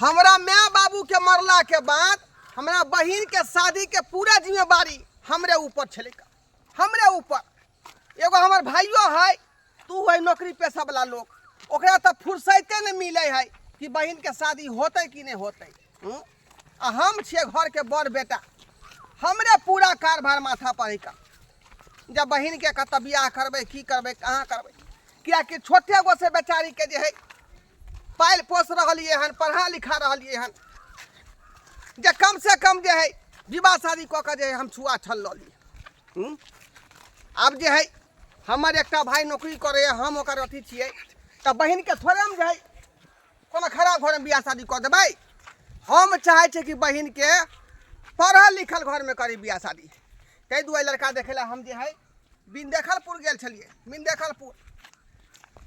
हमरा माय बाबू के मरला के बाद हमरा बहिन के शादी के पूरा जिम्मेवारी हमरे ऊपर छलै, हमरे ऊपर। एगो हमर भाइयो है, तू है नौकरी पेशा वाला लोग, ओकरा तऽ फुर्सते नहि मिलै है कि बहिन के शादी होतै कि नहि होतै। हूँ? आ हम छियै घर के बड़ बेटा, हमरे पूरा कारभार माथा पर है। जब बहिन के कतऽ बियाह करबै, की करबै, कहाँ करबै, कियाकि छोटे गो से बेचारी के जे है पालि पोस रहलियै हन, पढ़ा लिखा रहलियै हन, जे कम से कम जे है विवाह शादी कऽ के जे है हम छुआ छल लऽ ली। हूँ? आब जे है हमर एकटा भाय नौकरी करैए, हम ओकर अथी छियै, तऽ बहिनके थोड़े हम जे है कोनो खराब घरमे बियाह शादी कऽ देबै। हम चाहै छियै कि बहिनके पढ़ल लिखल घरमे करी बियाह शादी। ताहि दुआरे लड़का देखै लए हम जे है बिंदेखलपुर गेल छलियै। बिंदेखलपुर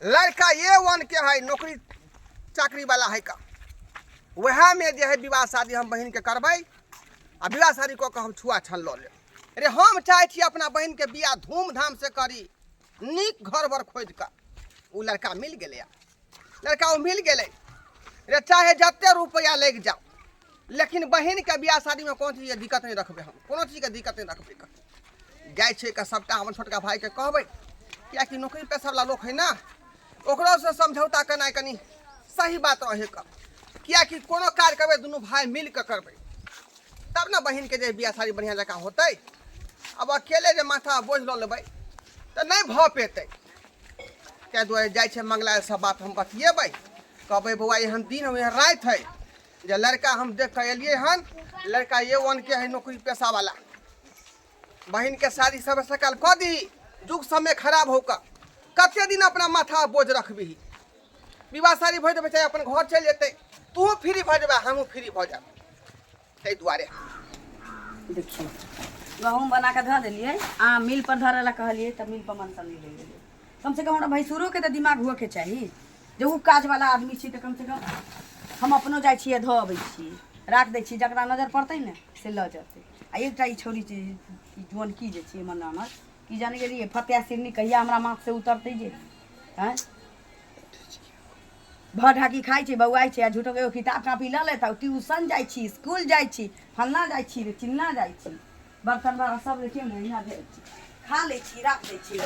लड़का ए वन के है, नौकरी चाकरी वाला है का, वएहमे जे है विवाह शादी हम बहिनके करबै आ विवाह शादी कऽ कऽ हम छुआ छन लऽ लेब। अरे हम चाहै छी अपना बहिनके बियाह धूमधामसँ करी, नीक घर बर खोजि कऽ। ओ लड़का मिल गेलै, लड़का ओ मिल गेलै रे, चाहे जते रुपैआ लागि जाओ, लेकिन बहिनके बियाह शादीमे कोनो चीजके दिक्कत नहि रखबै हम, कोनो चीजके दिक्कत नहि रखबै। जाइ छै के सबटा हमर छोटका भाइके कहबै, किएकि नौकरी पेशावला लोक है ने, ओकरोसँ समझौता केनाइ कनि सही बात रहै के, किएकि कोनो काज करबै दुनू भाय मिल कऽ करबै तब ने बहिनके जे बियाह शादी बढ़िआँ जकाँ होतै। आब अकेले जे माथा बोझ लऽ लेबै तऽ नहि भऽ पेतै। ताहि दुआरे जाइ छै मंगला सब बात हम बतियेबै, कहबै बौआ एहन दिन एहन राति है जे लड़का हम देख कऽ एलियै हन, लड़का ए वन के है, नौकरी पेशावला, बहिनके शादी सब सकाल कऽ दी, युग समय खराब हो कऽ कते दिन अपना माथा बोझ रखबिही। विवाह शादी भऽ जेबै चाहे अपन घर चलि जेतै, तूहो फ्री भऽ जेबै, हमहूँ फ्री भऽ जायब। ताहि दुआरे देखियौ गहूँम बना कऽ धऽ देलियै आ मिल पर धरऽ लए कहलियै तऽ मिल पर मनसँ नहि लऽ गेलै। कमसँ कम हमरा भैंसुरोके तऽ दिमाग हुअके चाही जे ओ काजवला आदमी छी, तऽ कमसँ कम हम अपनो जाइ छियै धऽ अबै छियै, राख दै छियै, जकरा नजर पड़तै ने से लऽ जेतै। आ एकटा ई छौड़ी छै, ई जुअनकी जे छै हमर ननद, की जाने गेलियै फतेह सिरनी कहिया हमरा माथसँ उतरतै जे आँय भर ढाकी खाइ छै, बौआइ छै आ झूठोके एगो किताब कॉपी लऽ लेत, ट्यूशन जाइ छी, स्कूल जाइ छी, फल्लाँ जाइ छी रे चिल्लाँ जाइ छी। बर्तन भाड़ा सब देखियौ ने एहिना भेल छै, खा लै छी, राख दै छी।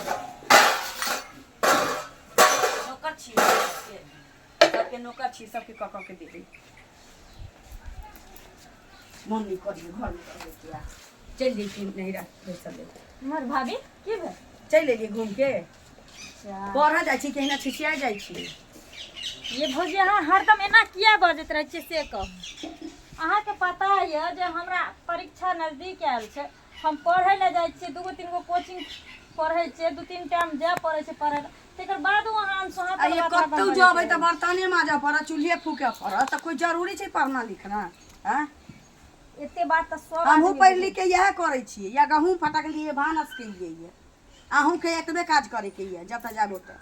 नौकर छी सबके, सबके नौकर छी, सबके कऽ कऽ के देबै। मन नहि करियै घरमे रहैके, आ चलि जैती नैहरा बैसल। हमर भाभी की भेल? चलि एलियै घूमके। पढ़ऽ जाइ छी कि एहिना छिछिया जाइ छी? ये भौजी, अहाँ हरदम एना किया बजैत रहै छियै से कहू। अहाँके पता यऽ जे हमरा परीक्षा नजदीक आयल छै, हम पढ़ै लए जाइ छियै, दूगो तीन गो कोचिंग पढ़ै छियै, दू तीन टाइम जाय पड़ै छै पढ़ै लए, तकर बादो अहाँ अनसोहाँत आ ये बात हरदम कतहु बजैत जेबै तऽ रहै छी। बर्तने माजऽ पड़त, चूल्हे फूकऽ पड़त, तऽ कोइ जरूरी छै पढ़ना लिखना? आँय, एते बात तऽ सब हमहूँ आदमी पढ़ि बुझै लिख के इएह करै छियै, या गहूँम फटकलियै, भानस केलियै, ये अहूँके एतबे काज करैके यऽ जतऽ जायब ओतऽ।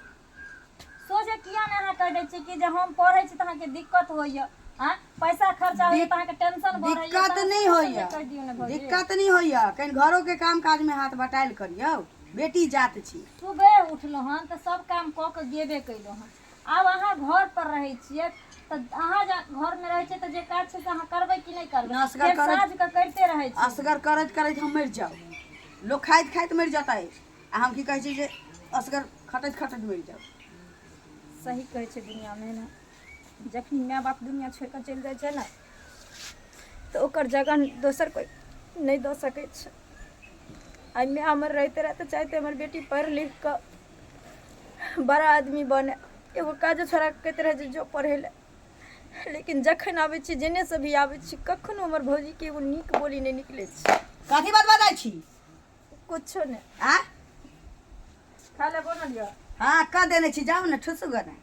सोझे किया नहि अहाँ कहि दै छियै कि जे हम पढ़ै छी तऽ अहाँके दिक्कत होइए, आँय पैसा खर्चा होइए तऽ अहाँके टेंशन बढ़ैए? दिक्कत तऽ नहि अहाँ होइए, सोझे कहि दियौ ने भौजी। दिक्कत नहि होइए, कनि घरोके काम काजमे हाथ बटायल करियौ, बेटी जात छी। सुबह उठलहुँ हन तऽ सब काम कऽ के गेबे कयलहुँ हन। आब अहाँ घर पर रहै छियै तऽ अहाँ जे घरमे रहै छियै तऽ जे काज छै से अहाँ करबै कि नहि करबै? असगर फेर करैत साँझ कऽ करिते रहै छियै। असगर करैत करैत हम मरि जाउ। लोक खाइत खाइत मरि जेतै आ हम की कहै छी जे असगर खटैत खटैत मरि जाउ। सही कहै छै, दुनिआँमे ने जखनी माय बाप दुनिया छोड़ि कऽ चलि जाइ छै ने तऽ ओकर जगह दोसर कोइ नहि दऽ सकै छै। आइ माय हमर रहिते रहै तऽ चाहते हमर बेटी पढ़ि लिख कऽ बड़ा आदमी बने। एगो काजो छोड़ा कऽ कहैत रहै जे जो पढ़ै लए, लेकिन जखन आबै छी, जेनेसँ भी आबै छी, कखनो हमर भौजीके एगो नीक बोली नहि निकलै छै। कथी बात बजै छी? कुछो नहि। आ खाय लए बनल यऽ? हँ, कऽ देने छी, जाउ ने ठुसू गने।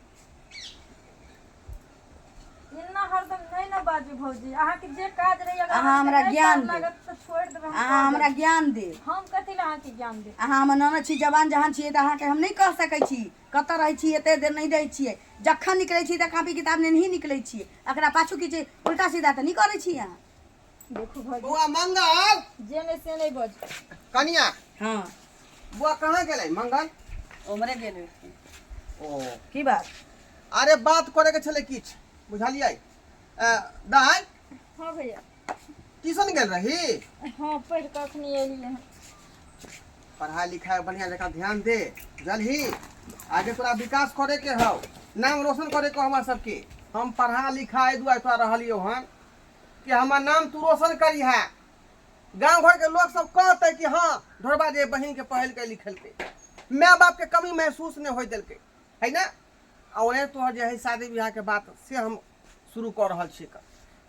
एना हरदम नहि ने बाजू भौजी। अहाँके जे काज रहैए अगर अहाँ अहाँके हमरा नहि ज्ञान पार देब। लागत तऽ छोड़ि देबै, हम अहाँ कऽ हमरा देब। ज्ञान देब? हम कथी लए अहाँके ज्ञान देब? अहाँ हमर ननद छी, जवान जहान छियै, तऽ अहाँके हम नहि कह सकै छी कतऽ रहै छी, एते देर नहि रहै छियै। जखन निकलै छी तऽ कॉपी किताब नेनहि निकलै छियै। एकरा पाछू की छै, उल्टा सीधा तऽ नहि करै छी अहाँ? देखू भौजी। बौआ मंगल। जे नहि से नहि बाजू। कनिया। हँ। बौआ कहाँ गेलै मंगल? उमरे गेलै। ओ की बात? अरे बात करे के छलै किछु, बुझलियै? दाइ। हाँ भैया। ट्यूशन गेल रही? हाँ, पढ़ि कऽ अखनी एलियै हँ। पढ़ाई लिखाई बढ़िया जकाँ ध्यान दे जल्दी, आगे तोरा विकास करे के हौ, नाम रोशन करे के हौ हमरा सबके। हम पढ़ा लिखा एहि दुआरे तोरा रहलियौ हन कि हमर नाम तू रोशन करिहे, गाँव घर के लोग सब कहते कि हाँ ढोरबा जे बहिन के पढ़ेलकै लिखेलकै, माय बाप के कमी महसूस नहीं हो देलकै, है ना? आ ओने तोहर जे है शादी ब्याह के बात से हम शुरू कऽ रहल छियै,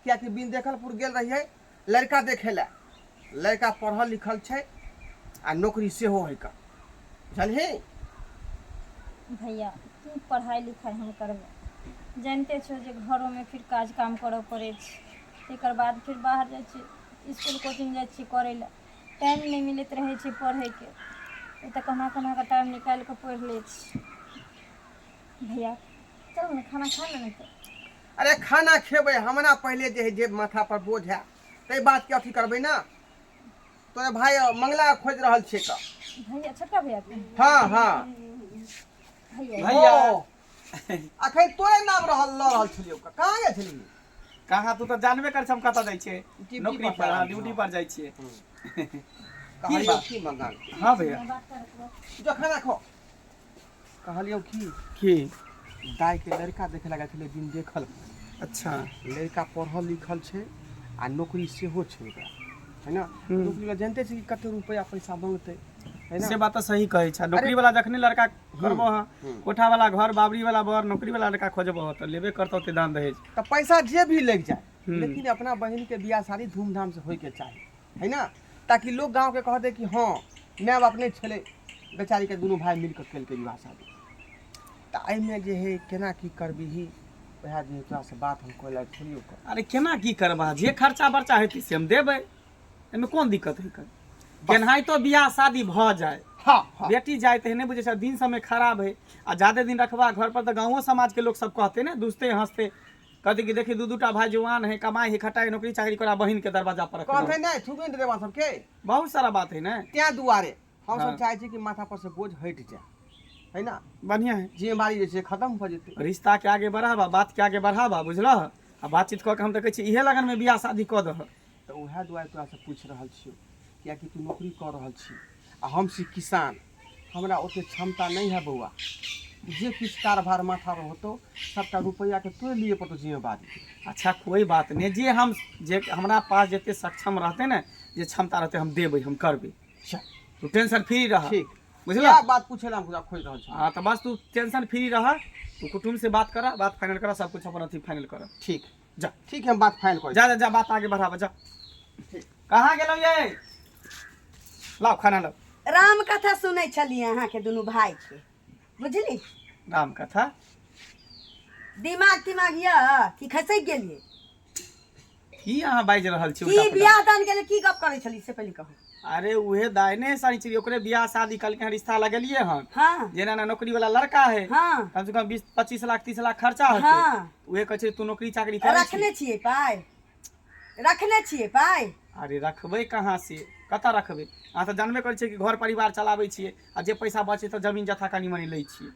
कियाकि बिन देखलपुर गेल रहियै लड़का देखे लए, लड़का पढ़ल लिखल छै आ नौकरी सेहो है का, बुझलही? भैया, की पढ़ाइ लिखाइ हम करबै? जानिते छौ जे घरोमे फिर काज काम करऽ पड़ै छै, तकर बाद फिर बाहर जाइ छियै, इसकुल कोचिंग जाइ छियै करै लए, टाइम नहि मिलैत रहै छै पढ़ैके। ओ तऽ कहुना कहुना कऽ टाइम निकालि कऽ पढ़ि लै छी। भैया, चल ने खाना खा ले ने तऽ। अरे खाना खेबै, हमरा पहिले जे है जे माथा पर बोझ है ताहि बातके अथी करबै ने। तोरे भाई मंगला खोजि रहल छियै तऽ। भैया, छोटका भैया के? हाँ हाँ। भैया। भैया। ओ, अखन तोरे नाम रहल लऽ रहल छलियौ, कहाँ गेल छलियै? कहाँ? तू तऽ जानबे कर छ हम कतऽ जाइ छियै। ड्यूटी नौकरी पर। पर, हाँ, हाँ। ड्यूटी पर जाइ छियै। कहलियौ की मंगल? हाँ भैया। बात करब। जो खाना खो। कहलियौ की? की? दाइ के लड़का देखे लगा छलै दिन देखल। अच्छा। लड़का पढ़ल लिखल छै आ नौकरी सेहो छै ओकरा, है ना? नौकरी वाला जानते छै कि कते रुपया पैसा मांगतै, है ना? से बात तऽ सही कहै छै। नौकरी वाला जखने लड़का करबो हँ, कोठा वाला घर बाबरी वाला बर, नौकरी वाला लड़का खोजबो हँ तऽ लेबे करतौ ते दान दहेज। तऽ पैसा जे भी लागि जाए, लेकिन अपना बहिन के बियाह शादी धूमधाम से होय के चाही, है ना? ताकि लोग गाँव के कहते कि हाँ, माय बाप नहि छलै बेचारी के, दुनू भाई मिल कऽ केलकै विवाह शादी। तऽ एहिमे जे है केना की करबिही, वएह जे तोरासँ बात हम कहै लए छलियौ। अरे केना की करबा, जे खर्चा बर्चा हेतै से हम देबै, एहिमे कोन दिक्कत है? कर केनाहितो बियाह शादी भऽ जाए। हाँ हाँ। बेटी जाए तऽ नहि बुझै छै, दिन समय खराब है आ ज्यादे दिन रखबा घर पर तऽ गाँवो समाजके लोक सब कहते ने, दुसते हंसते, कहते कि देखी दू दूटा भाई जुआन है, कमाई है खटाई, नौकरी चाकरी करा बहिन के दरवाजा पर रखने। कहते नहि थूके नहि देबा सबके। बहुत सारा बात है ने। तें दुआरे हम सब हाँ। चाहै छी कि माथा पर से बोझ हटि जाए, है ना? बढ़िया है। जिम्मेवारी जे छै खत्म भऽ जेतै। रिश्ता के आगे बढ़ाबा, बात के आगे बढ़ाबा, बुझलह? आ बातचीत कऽ के हम देखै छी इहे लगन में बियाह शादी कऽ दह। तऽ उएह दुआरे तोरासँ पूछि रहल छियौ, किएकि तू नौकरी कऽ रहल छी आ हम छी किसान, हमरा ओतेक क्षमता नहि है बौआ। जे किछु कारभार माथापर होतौ सबटा रुपैआके तोरे लिए पड़तौ जिम्मेवारी। अच्छा कोई बात नहीं, जे हम जे हमरा पास जते सक्षम रहते ने, जे क्षमता रहते, हम देबै, हम करबै। चल। तू टेंशन फ्री रह। ठीक। बुझलह? इएह बात पूछे ला हम तोरा खोजि रहल छी। हाँ तऽ बस तू टेंशन फ्री रह, तू कुटुम्ब से बात कर, बात फाइनल कर, सब कुछ अपन अथी फाइनल कर। ठीक। जा। ठीक है, हम बात फाइनल करै। जा जा जा, बात आगे बढ़ाबा, जा। कहाँ गेलौ ये? लाओ खाना लाओ। राम कथा सुनै छलियै अहाँके दुनू भाई के, बुझली? राम कथा? दिमाग तिमाग यऽ कि खसकि गेलियै? की अहाँ बाजि रहल छी की उल्टा-पुल्टा? बियाह दान के लेल की गप करै छली से पहिले कहू। अरे उहे दाहिने सारी चीज ओकरे बियाह शादी कल के रिश्ता लगेलिए हन। हाँ। जेना ना नौकरी वाला लड़का है। हाँ। कम से कम 20 25 लाख 30 लाख खर्चा होते। हाँ। उहे कहै छै तू नौकरी चाकरी करै छी। रखने छियै पाइ? रखने छियै पाइ? अरे रखबै कहाँ से, कतऽ रखबै? अहाँ तऽ जानबे करै छियै कि घर परिवार चलाबै छियै आ जे पैसा बचै तऽ जमीन जथा कनि मनि लै छियै।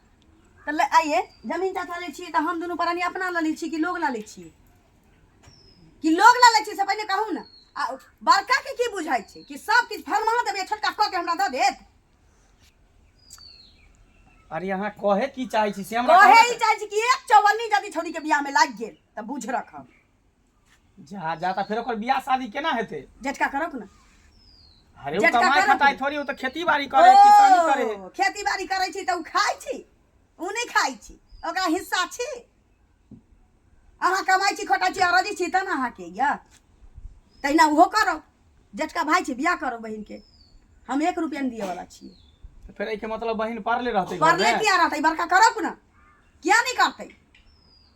तऽ ले आइये जमीन जथा लै छियै तऽ हम दुनू प्राणी अपना लऽ लै छी कि लोग लऽ लै छियै? कि लोग लऽ लै छियै से पहिने कहू ने। आ बड़का के की बुझाइ छै कि सब किछु फरमा देबै, छोटका कऽ के हमरा दऽ देत? अरे अहाँ कहे की चाहै छी से हमरा कहे कहू ई चाहै छी कि एक चौवन्नी यदि छौड़ी के बियाह में लागि गेल तऽ बुझ रखब। ने। जा जा, तऽ फेर ओकर बियाह शादी केना हेतै? झटका करब ने। अरे ओ झटका कमाइ करब खटाइ ने। थोड़ी, ओ तऽ खेती बाड़ी करे, किसानी करे। ओ, खेती बाड़ी करै छी तऽ ओ खाइ छी, ओ नहि खाइ छी, ओकरा हिस्सा छी। अहाँ कमाइ छी खटाइ छी अरजी छी तऽ ने अहाँके यऽ, तहिना ओहो करब। जेठका भाय छी, बियाह करब बहिनके, हम एक रुपया नहि दिअ वाला छियै। तऽ फेर एहिके मतलब बहिन पड़ले रहतै घरमे? पढ़ले किया रहतै? बड़का करब ने, किया नहि करतै?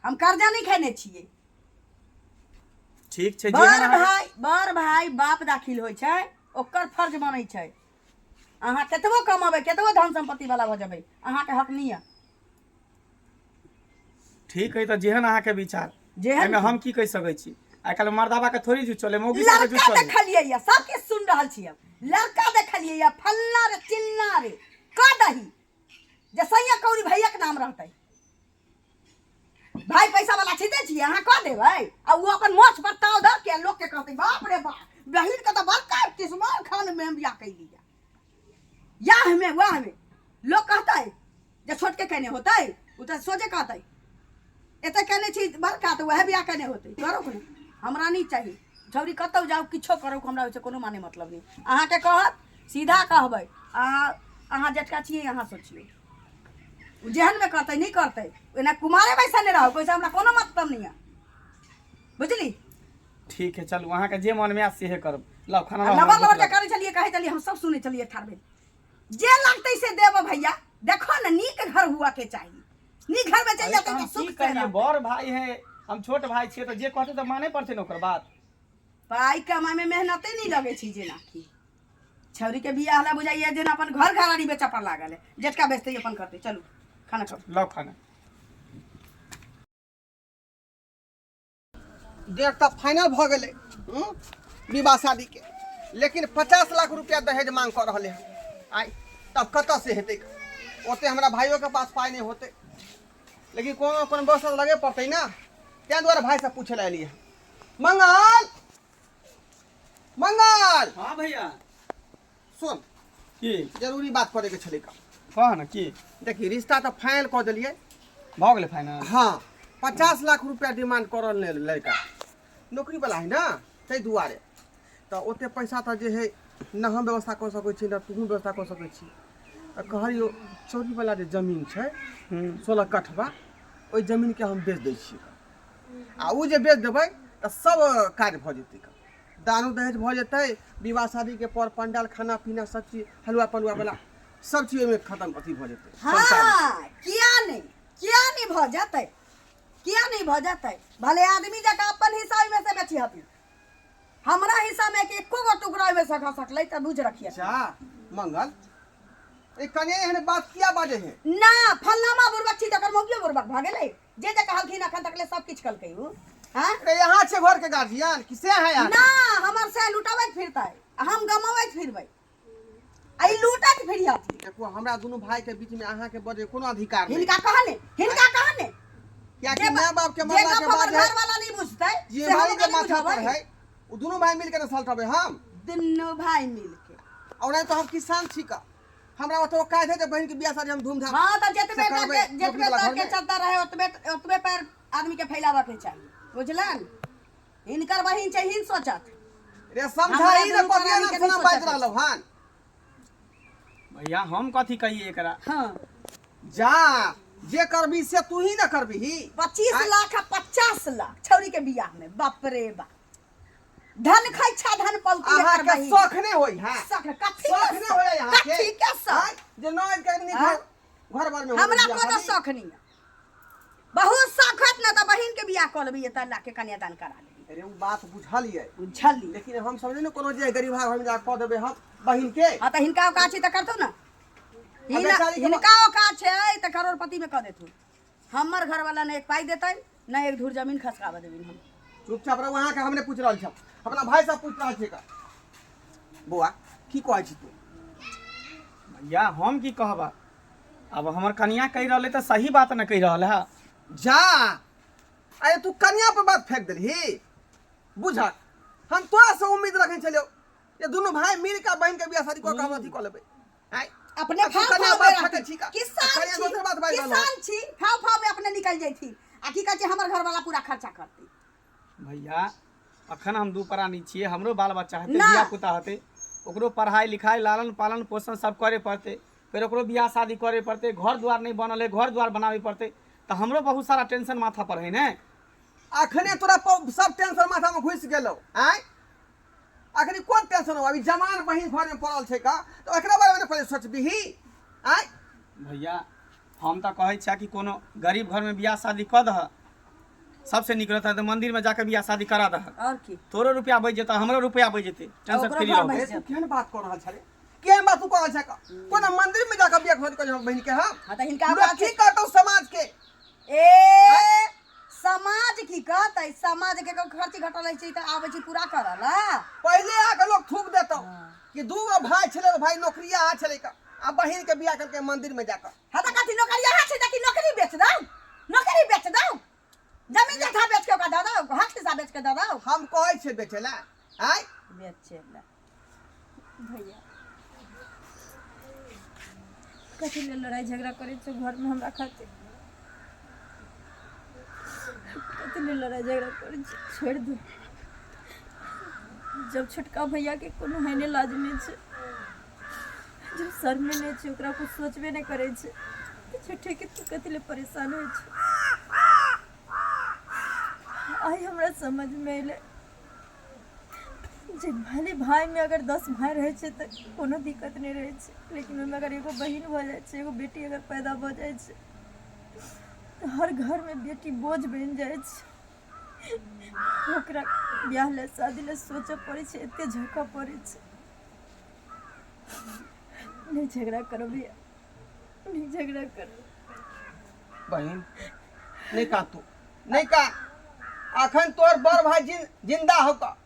हम कर्जा नहि खेने छियै। ठीक छै। बड़ जेहन अहाँके भाय, बड़ भाय बाप दाखिल होइ छै, ओकर फर्ज बनै छै। अहाँ कतबो कमेबै, कतबो धन सम्पत्ति वाला भऽ जेबै, अहाँके हक नहि यऽ। ठीक है, तऽ जेहन अहाँके विचार। जेहन एहिमे हम की कहि सकै छी? आइ काल्हि मर्दाबा के थोड़ी जुट चले, मौगी सबके जुट लड़का चले। देखलियै या सब किछु सुन रहल छी हम। लड़का देखलियै या फल्ला रे चिल्ला रे, कह दही जे सैया कौड़ी भैया के नाम रहतै। भाई पैसा वाला छिते छियै, अहाँ कऽ देबै आ ओ अपन मोछ पर ताव दऽ के लोक के कहतै बाप रे बाप, बहिन के तऽ बड़का किस्मत खान में हम बियाह कैली। याह में वाह में लोक कहतै जे छोटके केने होतै, ओ तऽ सोझे कहतै एते केने छी बड़का तऽ वएह बियाह केने होतै। करो ने, हमरा नहि चाही छौरी, कतहु जाउ किछो करू, हमरा ओहिसँ कोनो माने मतलब नहि। अहाँके कहत सीधा कहबै, अहाँ अहाँ जेटका छियै, अहाँ सोचियौ। ओ जेहनमे करतै नहि करतै, एना कुमारे बैसने रहू, ओहिसँ हमरा कोनो मतलब नहि यऽ, बुझली? ठीक है, चलू, अहाँके जे मनमे आयत सेहे करब। लाउ खाना लाउ, लबर हमरा लबर भूख जे लागल। करै छलियै, कहै छलियै, हम सब सुनै छलियै ठाढ़ भेल। जे लगतै से देब भैया, देखो ने नीक घर हुआ के चाही, नीक घर में चलि अरे जेतै तऽ तऽ हम सुख की से कहियै, रहतै। बड़ भाई है, हम छोट भाई छियै, तऽ जे कहतै तऽ माने पड़तै ने ओकर बात। पाइ कमाइ में मेहनते नहि लगै छै, जेनाकि छौरी के बियाह ला बुझाइया जेना अपन घर घरारी बेचऽ पर लागल है। जेटका बेचतै अपन करतै। चलू खाना खाउ। लाउ खाना। डेट तऽ फाइनल भऽ गेलै विवाह शादीके, लेकिन 50 लाख रुपया दहेज मांग कऽ रहलै हँ आइ। तब कतऽसँ हेतै ओते? हमरा भाइयोके पास पाइ नहि होतै, लेकिन कोनो कोनो व्यवस्था तऽ लगे पड़तै ने। ताहि दुआरे भाइसँ पूछै लए एलियै हँ। मंगल, मंगल। हाँ भैया। सुन। की? जरूरी बात करैके छलै का। कह ने, की? देखी, रिश्ता तऽ फाइनल कऽ देलियै। भऽ गेलै फाइनल? हाँ, 50 लाख रुपया डिमांड कऽ रहल है लड़का, नौकरी वाला है ना, ताहि दुआरे। तऽ ओते पैसा तऽ जे है न हम व्यवस्था कऽ सकै छी, न तूहू व्यवस्था कऽ सकै छी। तऽ कहलियौ, चौरीवला जे जमीन छै 16 कठबा, ओहि जमीनके हम बेच दै छियै आ ओ जे बेच देबै तऽ सब काज भऽ जेतै, दानो दहेज भऽ जेतै, विवाह शादीके पर पंडाल, खाना पीना, सब चीज, हलुआ पलुआ वाला सब चीज ओहिमे खतम अथी भऽ जेतै सबटा। हाँ, किया नहीं, किया नहीं भऽ जेतै, किया नहीं भऽ जेतै? भले आदमी जकाँ अपन हिस्सा ओहिमे से बेची हथिन, हमरा हिस्सा में कि एको गो टुकड़ा ओहिमे से खसकलै तऽ बुझ रखिए। जा मंगल, ए कने एहन बात किया बाजै है? ना फल्लामा बुड़बक छी तकर मौगियो बुड़बक भऽ गेलै। जे जे कहलखिन अखन तकले सब किछु कलकै उ। हाँ। अरे यहाँ छै घर के गार्जियन कि से है यहाँ? ना, हमर से लुटाबैत फिरतै आ हम गमाबैत फिरबै आ ई लूटैत फिरियथिन। देखो, हमरा दुनू भाई के बीच में अहाँ के बजे कोनो अधिकार नहीं। हिनका कहने, हिनका कहने। कियाकि माय बाप के जे मरला के गप हमर बाद है घर वाला नहीं बुझतै से हम जिम्मेदारी ओकरा के नहीं माथा पर बुझबै। है, वो दोनों भाई मिलके न सलटबै हम। दुनू भाई मिलके। और नहीं तो हम किसान छी का, हमरा ओतऽ काज है जे बहन के बियाह शादी हम धूमधाम हाँ, तऽ जतबे से करबै, तक जतबे नौकरी वाला तक के घरमे। चलता रहे, ओतबे ओतबे पैर आदमी के फैलाबऽ के चाही, बुझलन? हिनकर बहिन छै, हिन सोचत। रे समझाई हमरा ने दुनू कथी प्राणी ना के नहीं सुना बाजि सोचत। रहलौ हन। भैया, हम कथी कहिए एकरा? हाँ। जा, जे करबी से तू ही ना करबी। 25 लाख आ 50 लाख छौरी के बियाह में, बाप रे बाप, धन खैछा धन पौती। अहाँ एकर के बहिन। शौख नहि होई है? शौख कथी? शौख नहि होई अहाँ के? कथी के शौख? आँय? जे नौ के नहीं हाँ? घर घर बार में हमरा कोनो शौख नहीं है। बहुत शौख होत ना तऽ बहिन के बियाह कऽ लेबै, तऽ लाख के कन्यादान करा लेबै। अरे, उ बात बुझलियै। बुझलियै। लेकिन हम समझे ने कोनो जे गरीब घर में जा कऽ देबै हम बहिन के। हाँ, तऽ हिनका औकात छै तऽ करतौ ने। बेचारी के हिनका औकात छै तऽ करोड़पति में कऽ देथु। हमर घरवाला ने एक पाइ देतै, ने एक धूर जमीन खसकाबऽ देबिन हम। चुपचाप रहू। अहाँके हम नहि पूछि रहल छी, अपना भाई से पूछि रहल छी। का बौआ, की कहै छी तू? भैया, हम की कहबा, अब हमर कनिया कहि रहल है तऽ सही बात ने कहि रहल है। जा, अरे तू कन्या पर बात फेंक देलही। बुझक, हम तोरा से उम्मीद रखने छलियौ जे दुनू भाई मिल के बहन के बियाह शादी कऽ के हम अथी कऽ लेबै। आँय? अपने आ तू फाव कन्या फाव बात में फेंकै रहती। छी का? किसान कन्या छी, दोसर बात बाजि रहल हौ। किसान छी, फाव फाव में अपने निकल जैथिन आ की कहै छै, हमर घरवाला पूरा खर्चा करतै। भैया, अखन हम दू प्राणी छियै, हमरो बाल बच्चा हेतै, ना। धिया पुता हेतै, ओकरो पढ़ाइ लिखाइ, लालन पालन पोषण सब करे पड़तै, फेर ओकरो बियाह शादी करे पड़तै, घर द्वार नहि बनल है, घर द्वार बनाबे पड़तै, तऽ हमरो बहुत सारा टेंशन माथा पर है ने। अखने तोरा सब टेंशन माथा में घुसि गेलौ। आँय, अखनी कोन टेंशन हो? अभी जवान बहिन घर में पड़ल छै का, तऽ एकरा बारे में ने पहिले सोचबिही? आँय? भैया, हम तऽ कहै छियै कि कोनो गरीब घरमे बियाह शादी कऽ दह, सबसे नीक रहता तऽ मंदिर में जाके बियाह शादी करा दह। और की? तोरो रुपया बचि जेतऽ, हमरो रुपया बचि जेतै, टेंशन ओकरो फ्री घर रहबै। अरे, तू केहन बात कऽ रहल छले? केहन बात तू कऽ रहल छै? कोनो मंदिर में जाकर बियाह शादी कऽ बहिन के हम? हाँ, तऽ हिनका लोग औकात की कहतौ समाज के? ए, समाज की कहतै? समाज के खर्ची घटल रहै छै तऽ आबै छै पूरा करऽ ला। पहिले आके लोग थूक देतौ कि दू गो भाई छलै, एगो भाई नौकरिया छलै का आ बहिन के बियाह करके मंदिर में जाकर। हाँ, तऽ कथी नौकरी अहाँ छै तऽ की नौकरी बेच दऊ? नौकरी बेच दऊ? जमीन जथा बेच के ओकरा दऽ दौ, हक हिस्सा बेच के दऽ दौ। हम कहै छियै बेचै लए आँय? बेचे लए। भैया, कथी ले लड़ाई झगड़ा करै छौ घरमे हमरा खातिर? कथी ले लड़ाई झगड़ा करै छौ? छोड़ि दे। जब छोटका भैयाके कोनो हैने लाज नहि छै, जब शर्मे नहि छै, ओकरा कुछ सोचबे नहि करै छै, तऽ छोटे के तू कथी ले परेशान होइ छै? आइ हमरा समझमे एलै जे भले भाइमे अगर 10 भाय रहै छै तऽ कोनो दिक्कत नहि रहै छै, लेकिन ओहिमे अगर एगो बहिन भऽ जाइ छै, एगो बेटी अगर पैदा भऽ जाइ छै, तऽ हर घरमे बेटी बोझ बनि जाइ छै। ओकरा बियाह लए, शादी लए सोचऽ पड़ै छै, एते झखऽ पड़ै छै। नहि झगड़ा करब भैया, नहि झगड़ा करब। बहिन, नहि का तू नहि का, अखन तोहर बड़ भाई जिंदा हो का,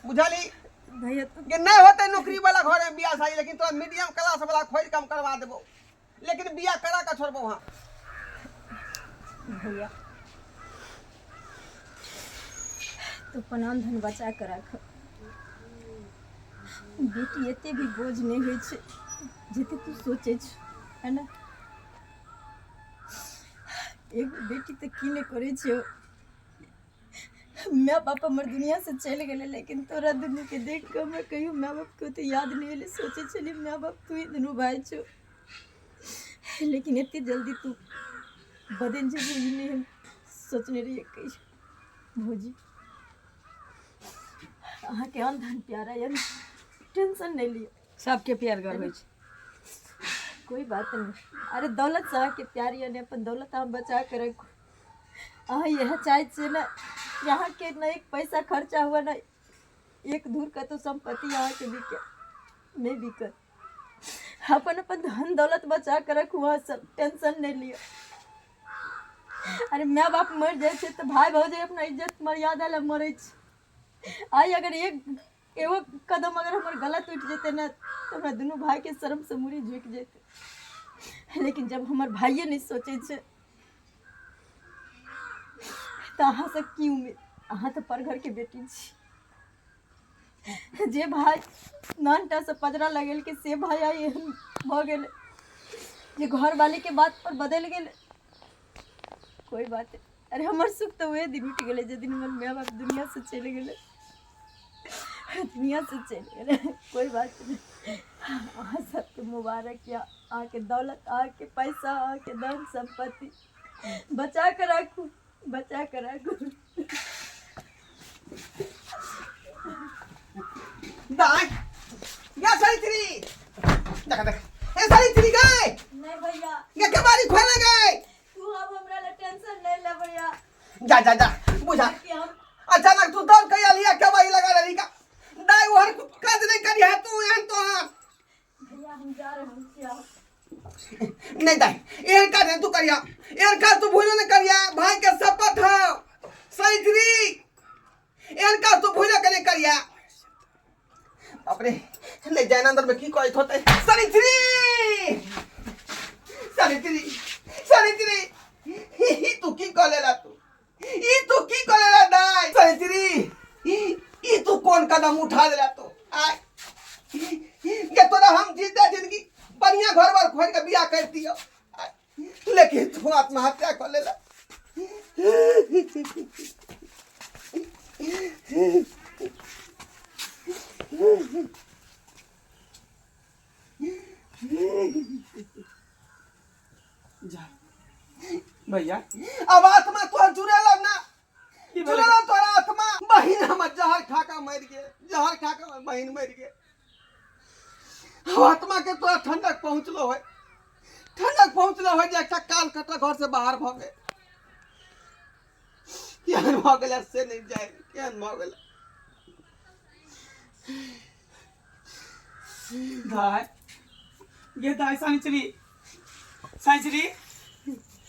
बुझली? भैया तू कि नहीं होते नौकरी वाला घर में बियाह शादी, लेकिन तोरा मीडियम क्लास वाला खोज काम करवा देबो, लेकिन बियाह करा के छोड़बो। हाँ भैया, तू अपन आन धन बचा के राख। बेटी एते भी बोझ नहीं होइ छै जते तू सोचै छ, है ना? एगो बेटी तऽ की नहि करै छै। माय बाप हमर दुनिया से चलि गेलै, लेकिन तोरा दुनूके देख कऽ हमरा कहियो माय बापके ओते याद नहि एलै। सोचै छलियै माय बाप तू ही दुनू भाय छौ, लेकिन एते जल्दी तू बदलि जेबही ई नहि हम सोचने रहियै कहियो। भौजी, अहाँके अन्न धन प्यारा यऽ, टेंशन नहि लिअ। सबके प्यारगर होइ छै। कोई बात नहीं। अरे दौलत से अहाँके प्यार यऽ ने, अपन दौलत अहाँ बचा के रखू। अहाँ इएह चाहै छियै ने कि अहाँके ने एक पैसा खर्चा हुए, ने एक धूर कतहु सम्पत्ति अहाँके बिके नहि बिकत। अपन अपन धन दौलत बचा के रखू अहाँ सब, टेंशन नहि लिअ। अरे माय बाप मरि जाइ छै तऽ भाय भौजाइ अपना इज्जत मर्यादा लए मरै छै। आइ अगर एक एगो कदम अगर हमर गलत उठि जेतै ने, तऽ हमरा दुनू भायके शर्मसँ मूड़ी झुकि जेतै। लेकिन जब हमर भाइये नहि सोचै छै तऽ अहाँ सब की उम्मीद? अहाँ तऽ पर घरके बेटी छी। जे भाय नानटा से पजरा लगेलकै से भाय आइ एहन भऽ गेलै जे घरवालीके बात पर बदलि गेलै। कोई बात नहीं। अरे हमर सुख तऽ वएह दिन उठि गेलै जे दिन हमर माय बाप दुनिया से चलि गेलै, दुनिया से चलि गेलै। कोई बात नहीं। अहाँ सबके मुबारक यऽ। अहाँके दौलत, अहाँके पैसा, अहाँके धन सम्पत्ति बचा कऽ राखू, बचा कऽ राखू। दाय या सावित्री, देख देख, ए सावित्री गए। नहीं भैया। ये के बारी खोले गए। तू अब हमरा ला टेंशन नहीं ले भैया। जा जा जा, बुझा। कि हम अचानक तू दौड़ के आलिया के बारी लगा रही का दाय ओहर काज नहीं करी है तू एहन तो। हाँ भैया, हम जा रहल छी आब। नहीं दाई, एहन काज नहीं तू करिया, एहन काज तू भूलो नहीं करिया। भाई के शपथ है सावित्री, एहन काज तू भूलो के नहीं करिया। बाप रे, नहीं जाए अंदर में की कहत होते। सावित्री, सावित्री, सावित्री, ई तू की कह लेला तू? ई तू की कह लेला दाई? सावित्री, ई तू कौन कदम उठा देला तू? आय के तोरा हम जिंदा जिंदगी बढ़िया घर बार खोल के बियाह कर दियो, लेकिन तू आत्महत्या कर लेला। जा भैया। अब आत्मा तोहर जुड़ेलो ना। की भेलै? जुड़ेलो तोहर आत्मा। बहिन हमर जहर खा के मरि गेल, जहर खा के हमर बहिन मरि गेल। अब आत्मा के तोरा ठंडक पहुंचलो है, ठंडक पहुंचलो है जे एकटा काल कटा घर से बाहर भऽ गेल। केहन भऽ गेलै से नहि जाय, केहन भऽ गेलै। दाय गे, दाय सानिचरी, सानिचरी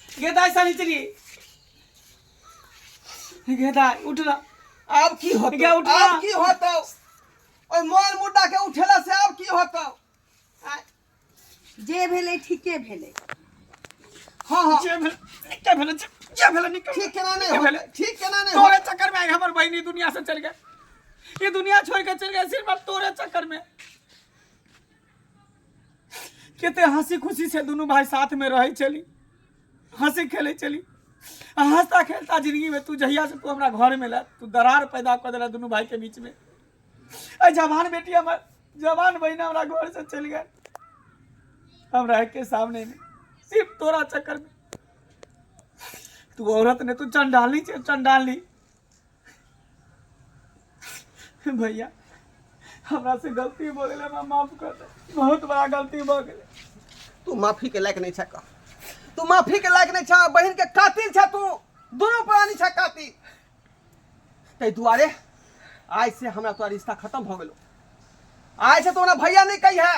गे, दाय सानिचरी गे, दाय उठ ना। आब की होतौ? गे, उठ ना। आब की होतौ? ओहि मोल मुद्दा के उठेला से आब की होतौ? आय, जे भेलै ठीके भेलै। हाँ हाँ, जे भेल के भेल, जे किया भेलै निकल ठीक केना नहि की होतै? भेलै? ठीक केना नहि तोरे होतै? चक्कर में आई हमर बहिनी दुनिया से चल गए, ये दुनिया छोड़ के चल गए सिर्फ अब तोरे चक्कर में। कते हंसी खुशी से दुनू भाई साथ में रहे चली, हंसी खेले चली, आ हंसता खेलता जिंदगी में तू जहिया से तू हमरा घर में ला, तू दरार पैदा कर देला दुनू भाई के बीच में। अरे जवान बेटी हमर, जवान बहिन हमरा घर से चल गए हमरा के सामने में, सिर्फ तोरा चक्कर में। तू औरत ने तू चंडालनी छे, चंडालनी। भैया हमरा से गलती भऽ गेलै, हमरा माफ कर दे, बहुत बड़ा गलती भऽ गेलै। तू माफी के लायक नहीं छ कह, तू माफी के लायक नहीं छ, बहिन के कातिल छ तू, दुनू प्राणी छ कातिल। ताहि दुआरे आइ से हमरा तोरा रिश्ता खत्म भऽ गेलो। आइ से तोरा भैया नहीं कही है,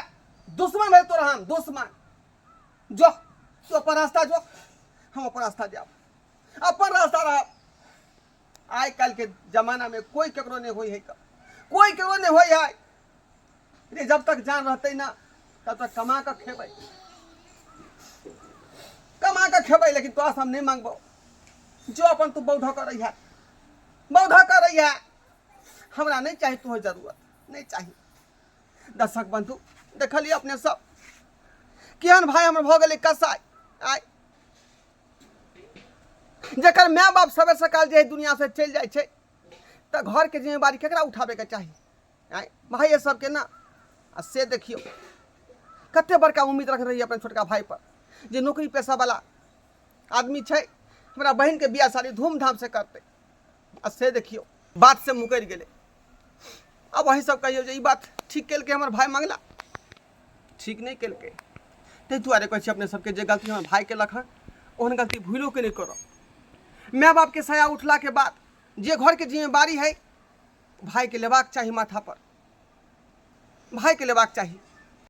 दुश्मन भेल तोरा हम दुश्मन। जो तू अपन रास्ता जो, हम अपन रास्ता जाब, अपन रास्ता रह। आइ काल्हि के जमाना में कोई केकरो नहीं होई है, कोई केकरो नहीं होई है रे। जब तक जान रहते ना तब तक कमा के खेबै, कमा के खेबै, लेकिन तोरा से हम नहीं मांगबो। जो अपन तू बौद्ध करै है, बौद्ध करै है, हमरा नहीं चाही तोहर जरूरत नहीं चाही। दर्शक बंधु देखलिए अपने सब केहन भाई हमर भऽ गेलै कसाई। आइ जकर माय बाप सबेर सकाल जे दुनिया से चलि जाइ छै तऽ घरके जिम्मेवारी केकरा उठाबैके चाही? आँय भाइये सबके ना। आ से देखियौ कते बड़का उम्मीद रखने रहियै अपन छोटका भाई पर जे नौकरी पेशावला आदमी छै, हमरा बहिनके बियाह शादी धूमधाम से करतै। आ से देखियौ बात से मुकरि गेलै। आब अहीं सब कहियौ जे ई बात ठीक केलकै हमर भाय मंगला? ठीक नहि केलकै। ताहि दुआरे कहै छी अपने सबके जे गलती हमर भाय केलक हँ ओहन गलती भूलोके नहि करब। माय बापके साया उठलाके बाद जे घरके जिम्मेवारी है भाइके लेबाक चाही, माथापर भाइके लेबाक चाही।